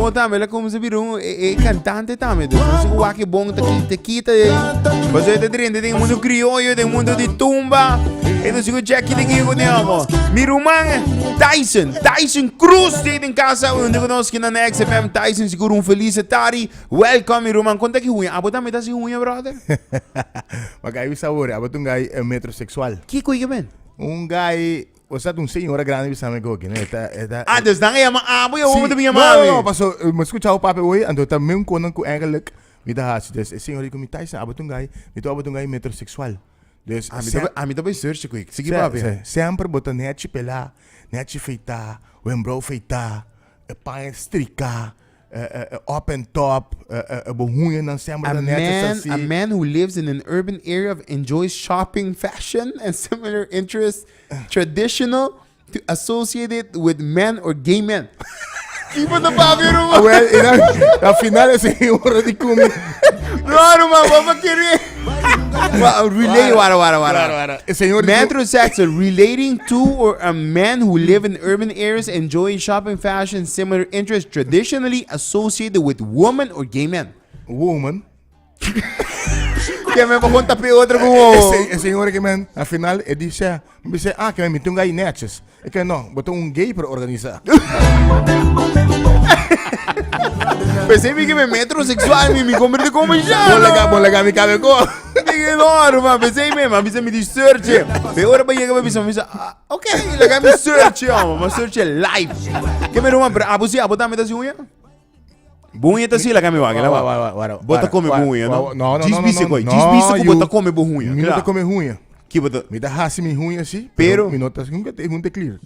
Awo tambe la kumsa bira un e, e cantante tambe. Dus no siku wak bon ta kita kita e. Paso e ta drenta den mundo criollo, den mundo di tumba. E no siku Jackie de Gigo ne amo. Mi ruman Tyson, Tyson Cruz te den casa unde ku nos kina na XFM Tyson sigur un feliz tari. Welcome mi ruman. Konta ki huña. Abo tambe ta si huña brother? Ma gai bisa ore, abo ta un gai eh, metrosexual. Kiko i men? Un gai, o sea, un señora grande bisa me goki, ne? Eta, eta, Ah, dus dan yama abo y abo Sí. ta yama No, ami. no, no, paso, eh, me escuchado papi hoy, anto ta me un konan ku eigenlijk mi ta hasi. Dus, e señora di ku mi Tyson, abo ta un gai, mi ta abo ta un gai metrosexual. Dus, Ami se- ta ami ta bay search quick. Sigui se- papi. se- Semper bo ta nechi pelá, nechi feitá, wembrouw feitá, e paña striká, Up and top, bo huñanan semper A ta netjes man, así. a man who lives in an urban area of enjoys shopping, fashion, and similar interests traditional to associated with men or gay men. Kico ta papia, ruman? Ah, well, y dan, al final e señora di cumi. No, ruman, bo pa kere. Wa- Relate, wara, wara, wara. E señor di cu- Metrosexual, relating to or a man who live in urban areas enjoying shopping, fashion, similar interests traditionally associated with women or gay men. Woman. Que me va contar pe otro E, como. se, e señora que men, al final, e dice, me dice, ah, que me mete un gay netjes. E que no, bota un gay para organizar. Pensei mi que me metrosexual, mi mi convierte como ya. Bolega, bolega mi cabe ko. Dije, no, ruman, pensei me, ma bisa mi di search. Pe ora pa llega pa bisa, mi bisa, ah, ok, laga mi search, homo, ma search live. Que me ruman, pero abo si, abo tambe ta si uña? Buña ta si, laga mi wak, laga wak. Bo ta come buña, no? No, no, no, Djis no, bisa no, koi, no, djis bisa ku bo you. ta come bo huña. Mi no ta Kla. come huña. Ki bo ta? Mi ta hasi mi huña si, Pero- pero mi no ta nunca te junta clear.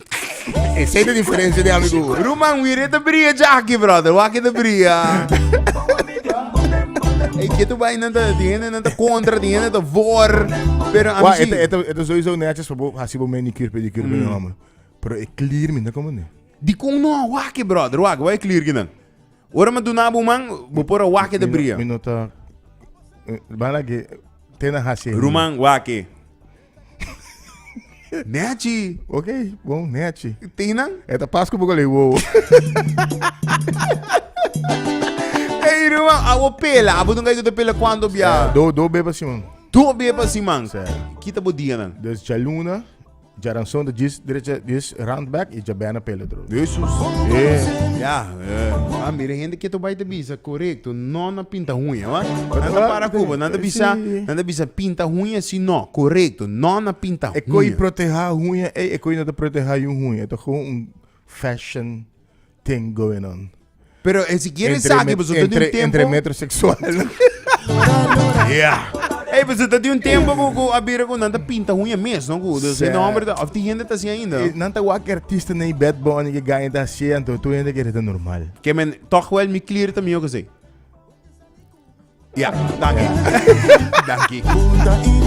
Esa es la diferencia de amigo. Ruman, wire ta bria Jackie, brother. Wak ta bria. Ey, ke tu bai nan ta, di hende nan ta kontra, di hende ta voor. Pero a mi Wa, si. esta, esta, esta sowieso netjes pa bo hasi bo manicure, pedicure, mm. no, Pero e clear mi no como ne. Di kon no wak, brother. Wak, wak clear kinan. Ora mi duna bo man, bo por a wak ta bria. Mi no ta Bala ke te na hasi. Ruman wak. Nechi. Ok, bon, nechi. Tina? E ta pas ku bo le wow. Hey, ruman, awo pela. Abo nunca te pela quando bia? Do, do beba Simon. Do beba Simon. Kita bo dia nan. Dus djaluna. Djaranson ta djis derecha djis round back y djabena pele tro. Jesus. Eh. Ja, eh. Ah, mira hende que tu bai te bisa correcto, no na pinta huña, wa? Nan ta para cubo, nan ta bisa, nan ta bisa pinta huña si no, correcto, no na pinta E coi huña. proteha huña, ey, e coi no ta proteha yung huña, e ta gewoon un fashion thing going on. Pero eh, si quieres Entre saque, met- pues entre, entre, un tiempo. entre metrosexual. Yeah. Hey, pues ta di un tempo ku ku a bira ku nan ta pinta huña mes, no? Ku dus Sí. no hombre, of die gente ta así ainda. Eh, Nan ta wak artista nei Bad Bunny que ganha ta haciendo, tu gente que ta normal. Que men toch wel mi clear ta mio que sei. Ja, danki. danki.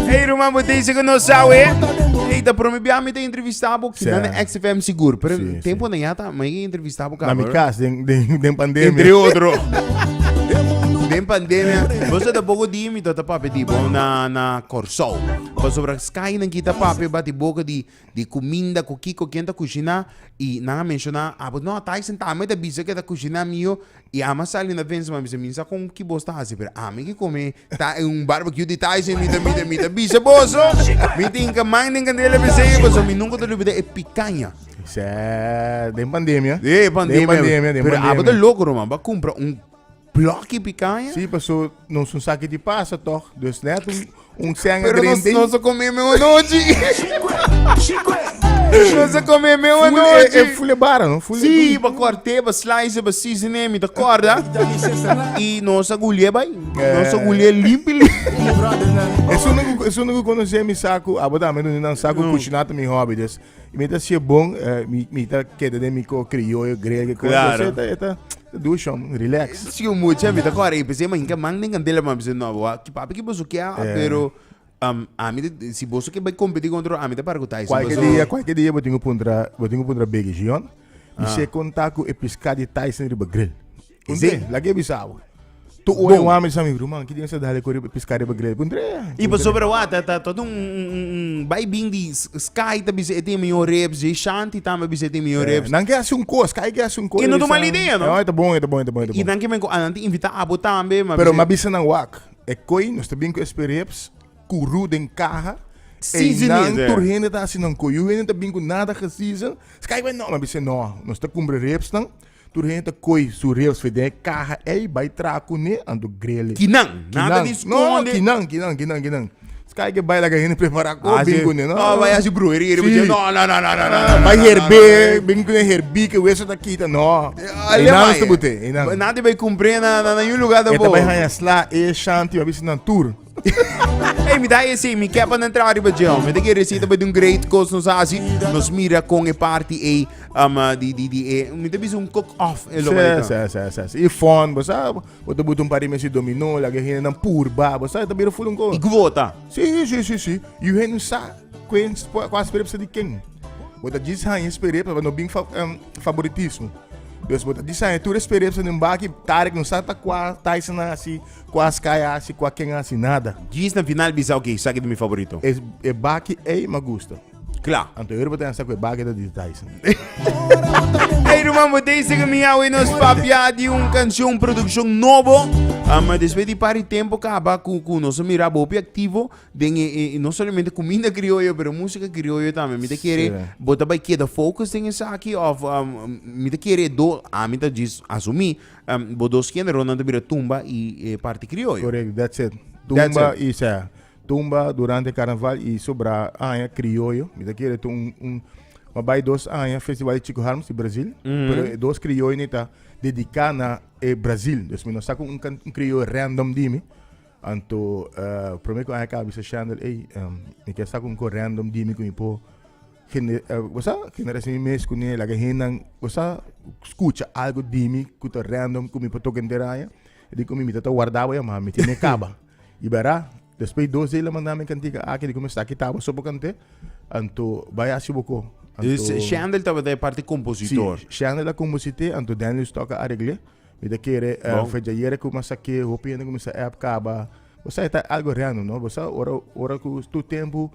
Hey, Roman, bo deze que nos sabe. Hey, ta prome bia mi te entrevista bo ki Sí. na XFM sigur. Pero Sí, tempo na ya ta, ma ik entrevista bo Na mi kamer. cas, den, den, den pandemia. Entre otro. Den pandemia. Você ta poco di mi ta papia di bo na na Corsou. Pa sobre Sky nan kita papia bati boca di di kuminda ku kiko ken ta kushina i nan a menshoná abo no Tyson tambe ta bisa ke ta kushina mio i ama sali na vensa ma bisa mi sa kon ki bos ta hasi pero ami ki kome ta un barbecue di Tyson mi ta mi ta mi ta bisa boso mi tin ka man den kandela p'esei pasobra mi nunka ta lubida e picaña. Sè, den pandemia. E pandemia. Den pandemia, den pero abo ta pandemia. loko ruman ba kumpra un blokkie picaña. Sí, paso nos un saki di pasa toch? Dus net un, un senga Pero nos, drente. nos a come meu anochi. Nos a come meu Full, anochi. e, e full e bara, no? Full Sí, ba corte, ba slice, ba season, mi ta corda. Y nos a gulie bai. Nos a gulie limpi limpi. Eso no, eso no conoce mi saco, abo dame no nan saco cucina ta mi hobby, dus mi ta si bon, eh, mi mi ta queda den mi co criollo, griego, co. Claro. Eta eta douche, relax. Sí, mucha, mi ta corda. Y pensé, ma inka man den candela, ma pensé, no, wa, ki papi ki boso kia, Eh. pero um, a mi, te- si boso ke bai competi contra, a mi te para ku Tyson. Cualquier boso- dia, cualquier dia bo tengo puntra, bo tengo puntra Biggie Gion. Mi Ah. se conta ku e pisca di Tyson riba grill. Is it? La que bisabo. Tu ora un ami sa mi ruman, ki dia sa dale kore pisca riba grill? Puntre. I pasobra wa ta ta tot un un bai bin di Sky ta bisa e tin mihor ribs, Jay Shanti tambe bisa e tin mihor ribs. Nan ke hasi un kos, Sky ke hasi un kos. I no ta un mal idea, no? No, e ta bon, e ta bon, e ta bon, e ta bon. I nan ke men ku nan ta invita abo tambe, ma Pero ma bisa nan wak, e koi nos ta bin ku espe ribs kuru den kaha, Season einan tur hende ta hasi nan koi, yu hende ta bin ku nada geseason, Sky bai no, ma bisa no, nos ta kumpra ribsnan. Tur hende ta koy su ribs fe den e kaha ei, bai traha kuné, anto grele. Kinan, nada di skonde. No, kinan, kinan, kinan, kinan. Sky ke bai laga hende prepara ko bin kuné, no. No, bai hasi bruheria riba dje. No, no, no, no, no, no. Bai herbé, bin kuné herbí ke weso ta kita, no. Einan nos ta bute, einan. Nada bai kumpré na na ningun lugá tampoco. E ta bai haña sla, e shanti, bai bisa nan tur. Ey, mi ta ese, mi ke pa nan traha riba dje, mi ta kere si ta bai di un great kos nos hasi, nos mira kon e party ei. Um, di, di, di, e, mi ta bisa un cook off e lo Sí, sí, sí, sí, sí. I fun, bo sa, bo ta buta un par di mesi dominó, laga hende nan purba, bo sa, ta bira full un ko. I kvota. Sí, sí, sí, sí. I hende sa kuen, kua sperep sa di ken. Bo ta djis haña sperep, pa no bin fa, um, favoritismo. Dus bo ta djis haña tur e sperep sa den baki, Tarek no sa ta kua Tyson a hasi, kua Sky a hasi, kua ken a hasi, nada. Djis na final bisa, ok, esaki ta mi favorito. E, e baki ei mi a gusta. Kla. Anto yo riba ta sa ku e bagay ta di Tyson. Hey ruman, bo deze que mi awe nos papia di un canción, producción nobo. Um, después di par di tempo caba ku ku nos mira bopi activo den e, e, no solamente comida criollo, pero música criollo tambe. Mi te quiere, Sí. bo ta bai queda focus den esaki of um, mi te quiere do, a mi ta djis asumí, um, bo dos género nan ta bira tumba y eh, parti criollo. Correct, that's it. That's Tumba it. y sea, Tumba durante carnaval y sobra aña crioyo. Mi ta kere ta un, un ma bai dos aña festival di Chico Harms di Brasil. Pero e dos crioyo ni ta dedica na e Brasil. Dus mi no sa cu un, can- un crioyo random di mi. Anto, eh, prome cu aña caba bisa Chandel, ey, em, mi ke sa cu un co random di mi cu mi por gene, eh, bo sa, genera mi mes cu ne, laga hendenan, bo sa, scucha algo di mi cu ta random cu mi por toca henter aña. E di cu mi, mi ta ta warda bo ya, ma mi tin e caba. I bera, despues dos dia el a manda mi kantika aki di ku mi sa kita bo so bo kant'é, anto bai hasi bo ko. Anto, Dus Shandel tabata e parti kompositor. Si, Shandel a komposit'é, anto Daniel Stock a aregl'é. Mi ta kere, Bon. fecha ayera ku mi a sak'é, hopi hende kuminsá app kaba. Bo sa e ta algo random, no? Bo sa ora, ora ku tur tempu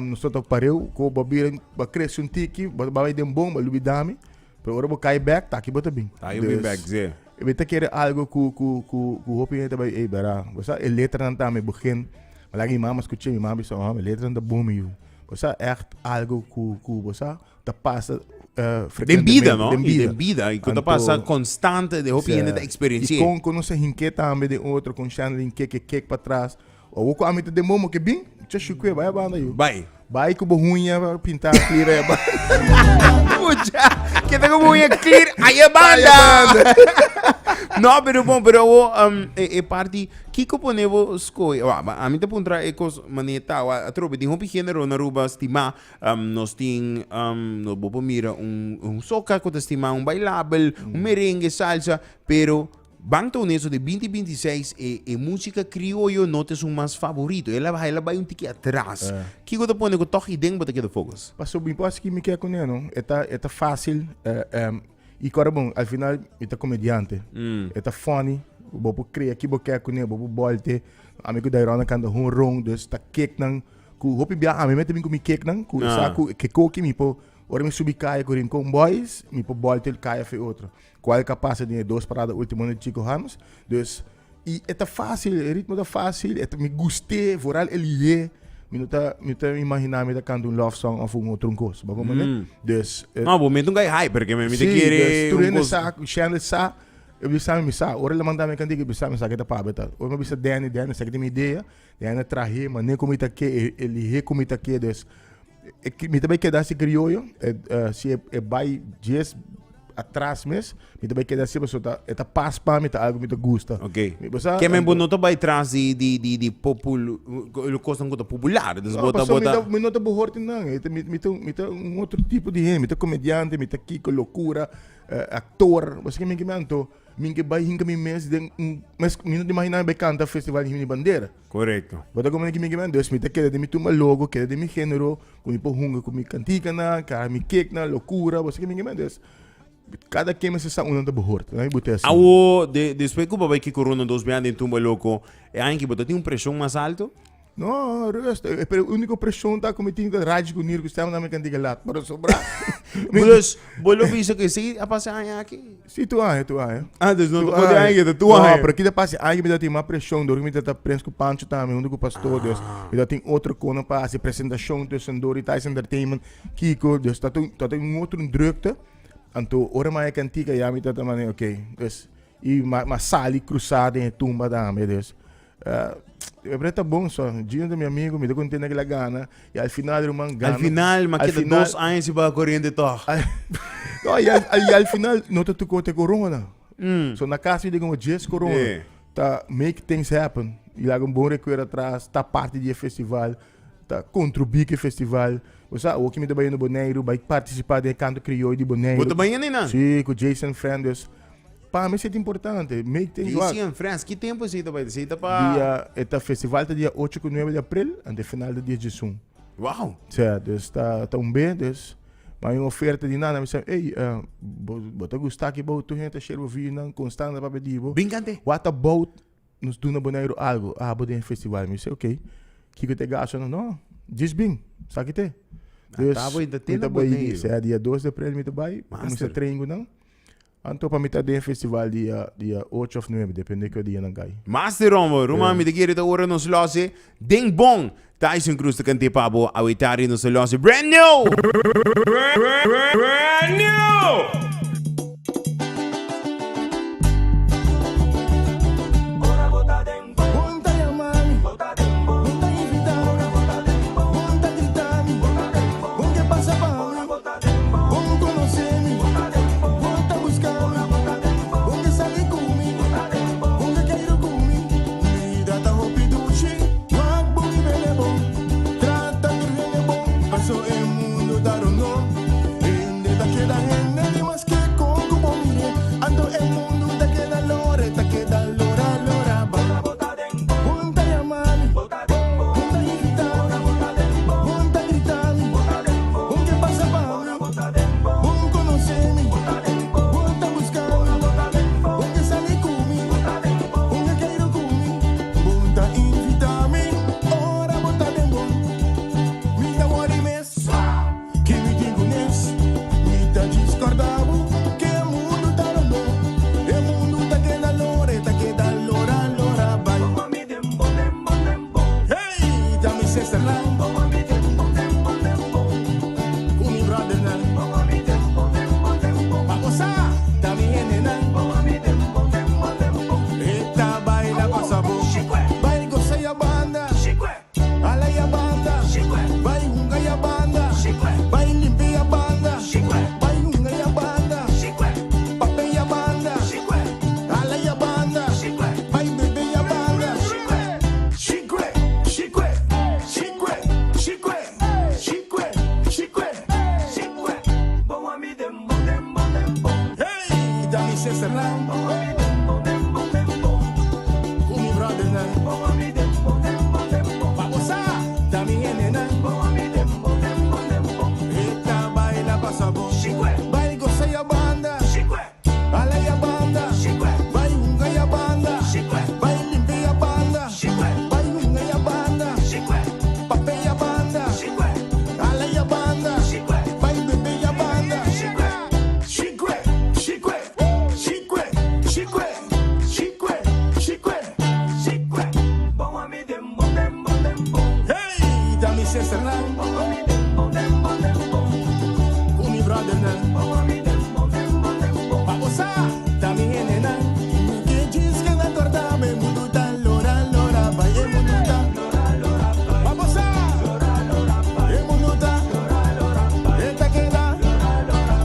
nos ta pareu, ku bo bira, bo a krese un tiki, bo ta bai den bon, bo a lubida mi. Pero ora bo kai bek, taki bo ta bin. Ta yo bin bek, Dus, sí. Mi ta kere algo ku ku ku ku hopi hende ta bai, ey, bera. Bo sa e letranan tambe begin. Mi laga mi mama skuch'é, mi mama bisa, oh, e letranan ta bon, mi yu. Bo sa ègt algo ku ku bo sa ta pasa Den frecuentemente. bida, no? Den I bida. den bida. I ku ta Anto, pasa konstante, de hopi hende ta I eksperensi'é. kon kon nos a hink'é tambe den otro, kon Shandley hink'é ke kek patras. Owo ku ami ta den momo ke bin, cha shukwe, bai a banda yu. Bai. Bai ku bo huña pinta clear aya banda. Pucha, ke ta ku bo huña clear aya banda. No, pero bon, pero awo um, e, e parti, kiko pone bo skohe? Wa, ba, ami ta puntra e kos manera ta, wa, atrobe, tin hopi género na Aruba stimá, um, nos tin, um, no, bo por mira un, un soca ku ta stimá, un bailabel, un merengue, salsa, pero Ban ta honesto, di binti binti seis e e musica crioyo no ta esun mas favorito. El a el a bai un tiki atras. Kiko ta pone ku tòg iden bo ta keda focus? Pasobra mi por hasi ki mi ke kuné no. E ta e ta fácil i kòrda bon al final mi ta komediante. E ta funny, bo por krea ki bo ke kuné, bo por bòlte. Ami ku Dairon a kanta honron, dus ta keknan ku hopi bia ami mester bin ku mi keknan ku sa ku ke koki mi por ora mi subi kaya ku Rincon Boys mi por bòlte el kaya fe otro. Cual ka pasa den e dos parada ultimo na Chico Harms. Dus, y e ta fácil, e ritmo ta fácil, e ta, mi gust'é, vooral e lié. Mi no ta, mi ta imagina mi ta canta un love song of un otro un cos. Bo comprende? Dus, e No, bo mete un guy hyper, ke mi ta Sí, kere dus, tur un hende cos. sa, Chandler sa, e bisa mi, mi sa. Ora el a manda mi cantica, e bisa mi sa ke ta papia ta. Ora mi bisa Danny, Danny sa ke ta mi idea. Danny a trahe, mane ku mi ta ke, e, e lihé ku mi ta ke. Dus, e, mi ta bai keda si crioyo, e, eh, si e, e bai djes atras mes, mi ta bai keda así, pasobra ta, e ta pas pa mi, ta algo mi ta gusta. Ok. Mi bo sa, Ke men bo anto- no ta bai tras di, di, di, di popul, kosnan ku ta popular. Dus No, bo ta, pasobra bo mi ta. ta, mi no ta behoort in nan. E ta- Mi, mi ta, mi ta un otro tipo di hende. Mi ta comediante, mi ta kiko, locura, eh, actor. Bo sa ke mi ke mi anto, mi ke bai hinka mi mes den un, mes, mi no ta imagina mi bai canta festival di Himno di Bandera. Correcto. Bo ta comprende ki mi ke men? Dus mi ta keda den mi tumba logo, keda den mi genero, ku mi por hunga ku mi kantikanan, kara mi keknan, lokura, bo sa ke mi ke men? Dus, Kada ken mester sa unda ta behoort. Laat mi bote asina. Awo, de, despues ku bo bai ki corona dos biaha den Tumba Loko, e aña ki bo ta tin un preshon mas alto? No, rust. E pero único preshon ta ku mi tin ta Raj ku Nir ku stem na mi kantiga lat. Pero sobra. Dus, bo lo bisa ku esei a pasa e aña aki? Si, tu aña, tu aña. Ah, dus no ta pode aña ki ta tu aña. No, pero kita pasa e aña ki mi ta tin mas preshon dor ku mi ta ta prens ku Pancho tambe huntu ku Pastor. Dus, mi ta tin otro kono pa hasi presentashon tussendoor di Thais Entertainment. Kiko, dus ta un, ta un otro drukte. Anto ora mi a kantika ya mi ta ta mane ok. Dus i ma ma sali krusá den e tumba tambe dus. Uh, e ta bon so. Gino ta mi amigo, mi ta kontenta ke la gana. I al final ruman gana. Al final, ma Al keda final- dos aña si baha koriente tòg. No, i al, i al final no ta tuko te corona. Mm. So na kas mi ta como djes corona. Yeah. Ta make things happen. I laga un bon rekuerdo atras, ta parti di e festival. Ta contribui cu e festival. Bo sa, awo ki mi ta bayendo Boneiru, bai participa den e canto crioyo di Boneiru. Bo ta bayendo einan? Si, cu Jason Friend, dus pa mi esei ta importante. Make things work. Jason Friends, ki tempo esei ta bai? Esei ta pa. Dia, e ta festival ta dia ocho cu nuebe di april, anto e final ta dia diesun. Wow! Sea, dus ta, ta un be, dus. Ma un oferta di nan, mi sa, ey, bo, bo ta gusta ki bo tur hende ta share bo videonan, constant ta papia di bo. Bin cante. What about Nos duna Boneiru algo, abo den e festival. Mi bisa, ok, kiko ta e gastonan? No, djis bin, sa ki te. Dus, ta bo entertain mi ta na bai, Boneiru. sea dia 2 di april mi ta bai, Master. kuminsá train ku nan. Anto pa mi ta den e festival dia, dia 8 of 9, depende kua dia nan kai. Master homber, ruman mi ta kere ta ora nos lose den bon. Tyson Cruz ta kant'é pa bo, awe tardi nos ta lose brand new! Brand new!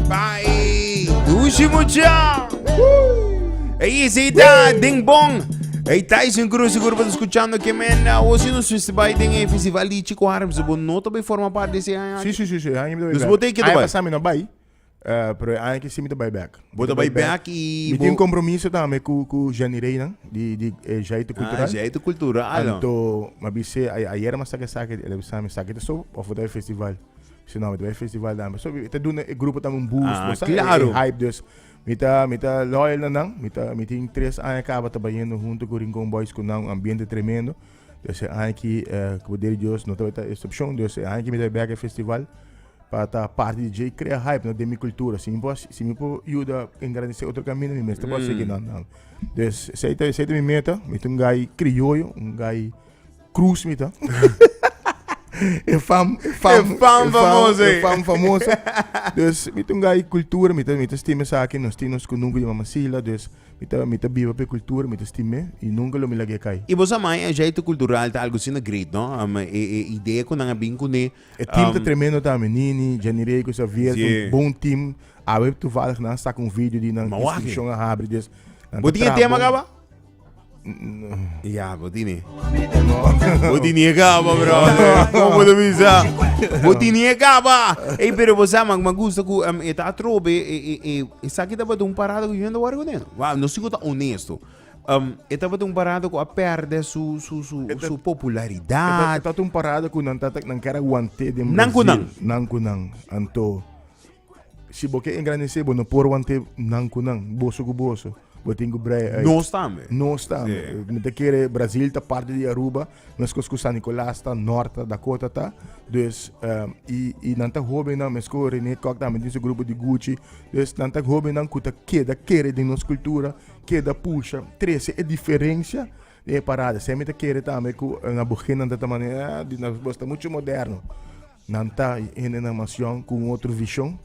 Bai, dushi mucha. Ey, ese ta ding bong. Ey, Tyson Cruz, seguro pa escuchando que men. O si no suiste bai den e festival di Chico Harms, bo no ta bai forma parte de ese aña. Sí, sí, sí, sí. Aña mi ta bai Dus back. bo te keda Aña bai? pasá mi no bai. Eh, pero e aña aki sí mi ta bai back. Bo ta bai back y Mi bo tin un compromiso tambe cu cu Jenny Reynan di di eh, Jeito Ah, Cultural. Jeito Cultural. Anto, m'a bis'é, ay- ayer m'a saka esaki, el a bisa mi, esaki ta so of bo ta bai festival. Si no, mi ta bai festival tambe. So, mi ta duna e grupo tambe un boost. Ah, bo sa, claro. E hype dus. Mi ta, mi ta loyal na nan. Mi ta, mi tin tres aña caba ta bayendo hunto cu Rincon Boys cu nan, un ambiente tremendo. Dus e aña aki, eh, cu poder di Dios, no ta bai ta excepcion. Dus e aña aki mi ta bai bek e festival pa ta parti di dje y crea hype, no, den mi cultura. Si mi por, si mi por yuda engrandece otro camino, mi mester por haci nan, nan. Dus esey ta, esey ta mi meta. Mi ta un guy crioyo, un guy Cruz mi ta. E fam, e fam, E fam famoso, E eh. fam famoso. Dus mi ta un guy cultura, mi ta mi ta stima esaki, nos tin nos kunuku di Mama Sila, dus mi ta mi ta biba pa e cultura, mi ta stim'é i nunka lo mi lag'é kai. I bo sa mai e jeito cultural ta algo asina great, no? Um, e, e idea ku nan a bin kuné. E team ta um, tremendo tambe, Nini, Jenny Rey ku Xavier, ta Sí. un bon team. Awe toevallig nan a saka un video di nan Ma wak, inscripcion a habri, dus nan Bo ta tin e traha tema bon. kaba? Ja, bo tini. Bo tini e kaba, brother. Como bo ta bisa? Bo tini e kaba. Ey, pero bo sa, ma gusta ku um, e ta atrobe, e, e, e, esaki tabata un parada ku yo no wari kuné. Wow, no sigo ta honesto. Um, e tabata un parada ku a perde su, su, su, E ta- su E ta, popularidad. e ta un parada ku nan tata nan kera aguante den Nan ku Brasil. nan. Nan ku nan. Anto Si bo ke engrandecer bo no por wante nan ku nan, boso ku boso. Bo tin ku brei uit. Nos tambe. Nos tambe. Sí. Mi ta kere Brasil ta parte di Aruba, meskos ku San Nicolas ta, Norte ta, Dakota ta. Dus um, i, i nan ta hobennan, meskos René Kok tambe tin su grupo di Gucci. Dus nan ta hobennan ku ta keda kere den nos kultura, keda pusha, trese e diferensia den e parada. Esei mi ta kere tambe ku na bogennan ta ta manera, ah, di nos bo ta mucho moderno. Nan ta hendenan mas yòn ku un otro vishon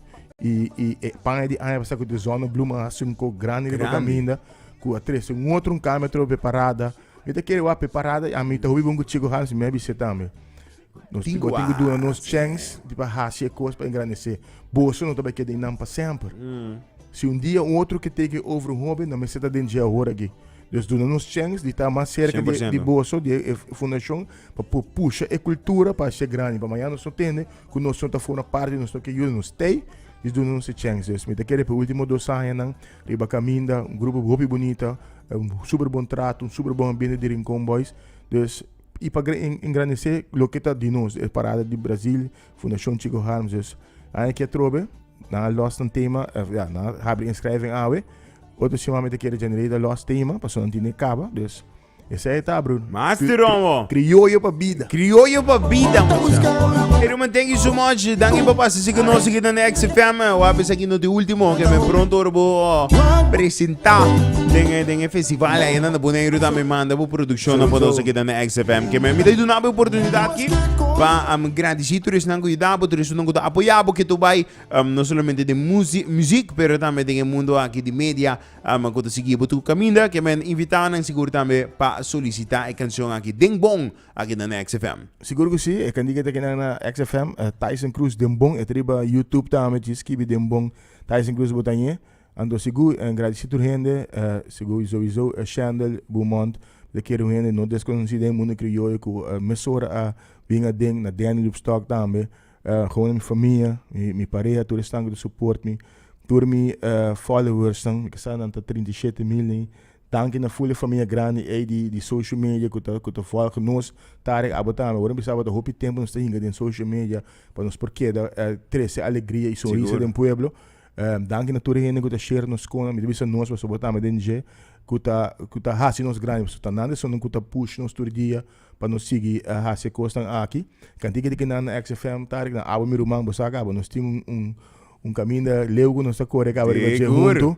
i i e paña di aña pasá ku di zònneblum a hasi un kos grandi riba kaminda ku a trese un otro un kambio atrobe p'e parada. Mi ta kere wak p'e parada i ami ta hopi bon ku Chico Hans mi a bis'é tambe. Nos tin ku duna nos chèns di pa hasi e kos pa engrandesé. Boso no ta bai keda einan pa semper. Si un dia un otro ke take over un hoben nan mester ta den dje awor aki. Dus duna nos chèns di ta mas serka di boso, di e fundashon Pa por pusha e cultura pa hacia grandi. Pa mañana nos no tende cu nos no ta forma parti, nos no ke yuda, nos tey, dus duna nos e chance. Dus mi ta kere pa e ultimo dos añanan riba caminda, un grupo hopi bunita, un super bon trato, un super bon ambiente di Rincon Boys. Dus, y pa engrandece loke ta di nos, e parada di Brasil, Fundacion Chico Harms. Dus, aña aki atrobe, nan a los nan tema, ya, nan a habri inschrijving awe. Otro siman mi ta kere generate a los tema, pasobra nan tine caba. Dus, Esei ta, Bruno. Master homo. Crioyo pa bida. Crioyo pa bida, mucha. Pero man, thank you so much. Danki pa pasa si nos aquí na XFM. Wa pensar que no de último, que me pronto ora bo presenta den eh, den e festival ahí na Boneiru también manda bo producción na nos aquí na XFM. Que me me da una oportunidad aquí pa um, gradisi tur esnan ku yuda bo, tur esnan ku ta apoya bo que tu bai um, no solamente de muziek, muziek, pero tambe den e mundo aki di media. Ama ku ta sigui bo tur kaminda, ke men invitá nan sigur tambe pa solisitá e kanshon aki Den Bon aki na XFM. Sigur ku si, e kandiga ta kinan na XFM, Tyson Cruz Den Bon, e ta riba YouTube tambe, djis skibi Den Bon Tyson Cruz bo ta hañ'é. Anto sigur gradisí tur hende, sigur souiso Shendel Beaumont, ta kere un hende no deskonosí den mundo krioyo ku mesora a bin aden, na Danny Loopstok tambe, Gewoon mi famia, mi mi pareha tur esnan ku ta support mi, tur mi followersnan, mi kasa nan ta 37 mil nei. Danki na ful e famia grandi ei di di social media ku ta ku ta volg nos. Tarek abo tambe, ora mi bisa abo ta hopi tempu nos ta hinka den social media pa nos por keda trese alegria i sonrisa den pueblo. Danki na tur e hende ku ta share nos kona, mi ta bisa nos pasobra bo tambe den dje ku ta ku ta hasi nos grandi pasobra ta nan esunnan ku ta push nos tur dia pa nos sigui hasi e kosnan aki. Kantika di kinan na XFM Tarek nan abo mi ruman bo sa kaba nos tin un un un kaminda leu ku nos ta kore kaba riba dje huntu.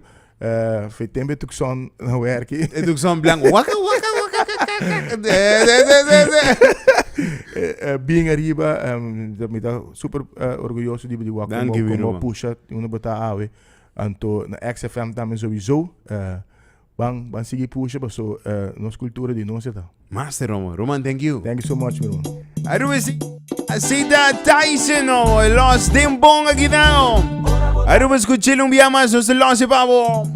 Fe tempu e Tucson na werki. E Tucson blanco. Waka waka waka kaka. De de de de de. Bien ariba mi ta super orguyoso di di wak Danki mi komo ruman. pusha unda bo ta awe. Anto na XFM tambe sowieso. Ban ban sigui pusha paso nos cultura di nos e ta. Master Roman. Roman, thank you. Thank you so much, mi ruman. Aruba si Sita Tyson oh, los den bon aquí now. Aruba escuchele un día más, nos los pavo.